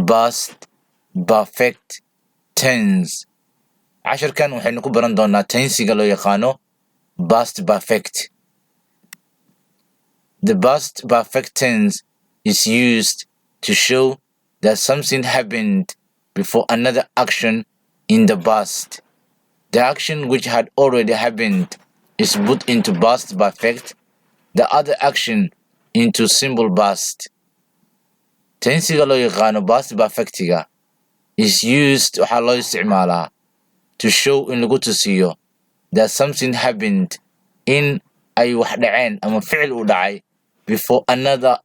Past perfect tense. Casharkan waxaynu ku baran doonaa tense-iga loo yaqaano past perfect. The past perfect tense is used to show that something happened before another action in the past. The action which had already happened is put into past perfect, the other action into simple past. Tense-iga loo yaqaano past perfect-iga is used, waxaa loo isticmaalaa, to show, in lagu tusiyo, that something happened, in ay wax dhaceen ama ficil uu dhacay, before another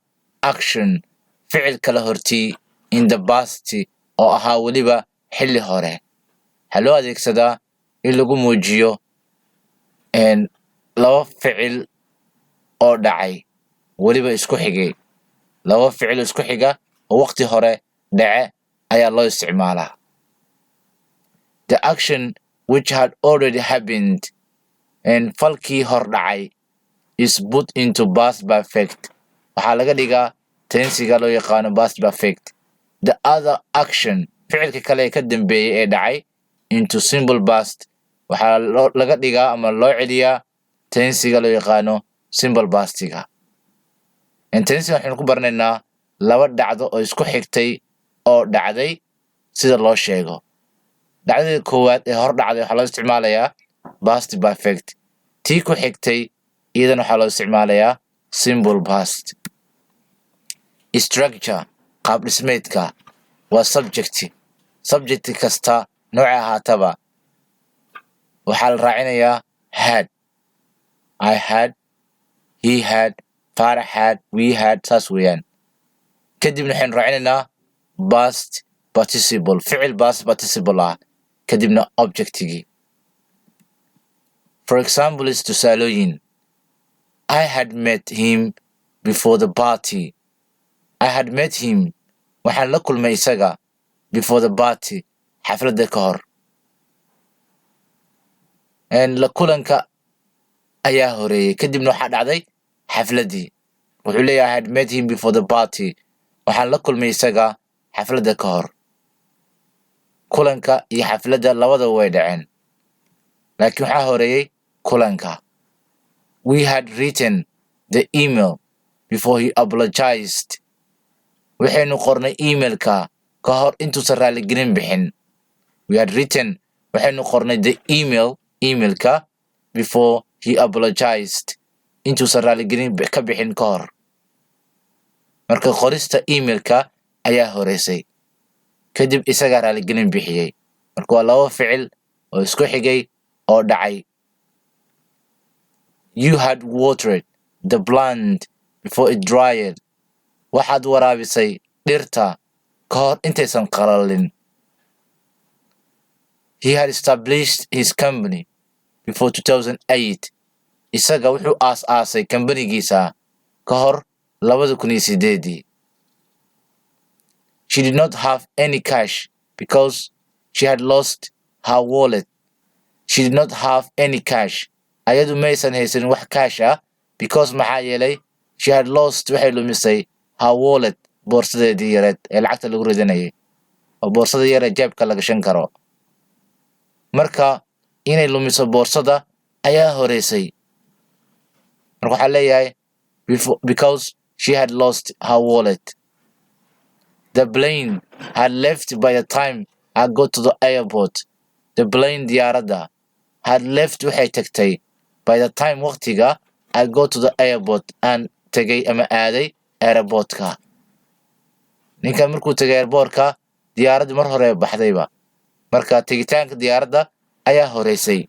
action, ficil kala hortii, in the past, oo ahaa weliba xilli hore. Waxaa loo adeegsadaa in lagu muujiyo laba ficil oo dhacay, weliba isku xigay. Laba ficil isku xiga oo waqti hore dhace ayaa loo isticmaalaa. The action which had already happened, and falkii hor dhacay, is put into past perfect, waxaa laga dhigaa tense-iga loo yaqaano past perfect. The other action, ficilka kale ee ka dambeeyay ee dhacay, into simple past, waxaa laga dhigaa ama loo celiyaa tense-iga loo yaqaano simple past-iga. Tense-iga waxaynu ku baranaynaa laba dhacdo oo isku xigtay oo dhacday sida loo sheego. Dhacdada koowaad ee hor dhacday waxaa loo isticmaalayaa past perfect. Tii ku xigtay iyadana waxaa loo isticmaalayaa simple past. Structure, qaab dhismeedka, waa subject. Subject kasta noocay ahaataba waxaa la raacinayaa had. I had, he had, Faarax had, we had, saas weeyaan. Kadibna waxaynu raacinaynaa past participle, ficil past participle ah, kadibna object-igii. For example is tusaalooyin. I had met him before the party. I had met him, waxaan la kulmay isaga, before the party, xafladda ka hor. La kulanka ayaa horeeyey, kadibna waxaa dhacday xafladdii. Wuxuu leeyahay, "I had met him before the party," waxaan la kulmay isaga xafladda ka hor. Kulanka iyo xafladda labadaba way dhaceen, laakiin waxaa horeeyey kulanka. We had written the email before he apologized. Waxaynu qornay email-ka ka hor intuusan raaligelin bixin. We had written, waxaynu qornay, the email, email-ka, before he apologized, intuusan raaligelin ka bixin ka hor. Marka qorista email-ka ayaa horeysay, kadib isagaa raaligelin bixiyey. Marka waa laba ficil oo isku xigay oo dhacay. You had watered the plant before it dried. Waxaad waraabisay dhirta ka hor intaysan qalalin. He had established his company before 2008. Isaga wuxuu aas-aasay kambanigiisa ka hor 2008-dii. She did not have any cash because she had lost her wallet. She did not have any cash, ayadu maysan haysan wax cash ah, because, maxaa yeelay, she had lost, waxay lumisay, her wallet, boorsadeedii yareed ee lacagta lagu ridanayay, oo boorsada yar ee jeebka la gashan karo. Marka inay lumiso boorsada ayaa horeysay. Marka waxaa leeyahay because she had lost her wallet. The plane had left by the time I got to the airport. The plane, diyaaradda, had left, waxay tagtay, by the time, waqtiga, I got to the airport, aan tegay ama aaday airport-ka. Ninkan markuu tegay airport-ka, diyaaraddii mar hore baxdayba. Marka tegitaanka diyaaradda ayaa horeysay.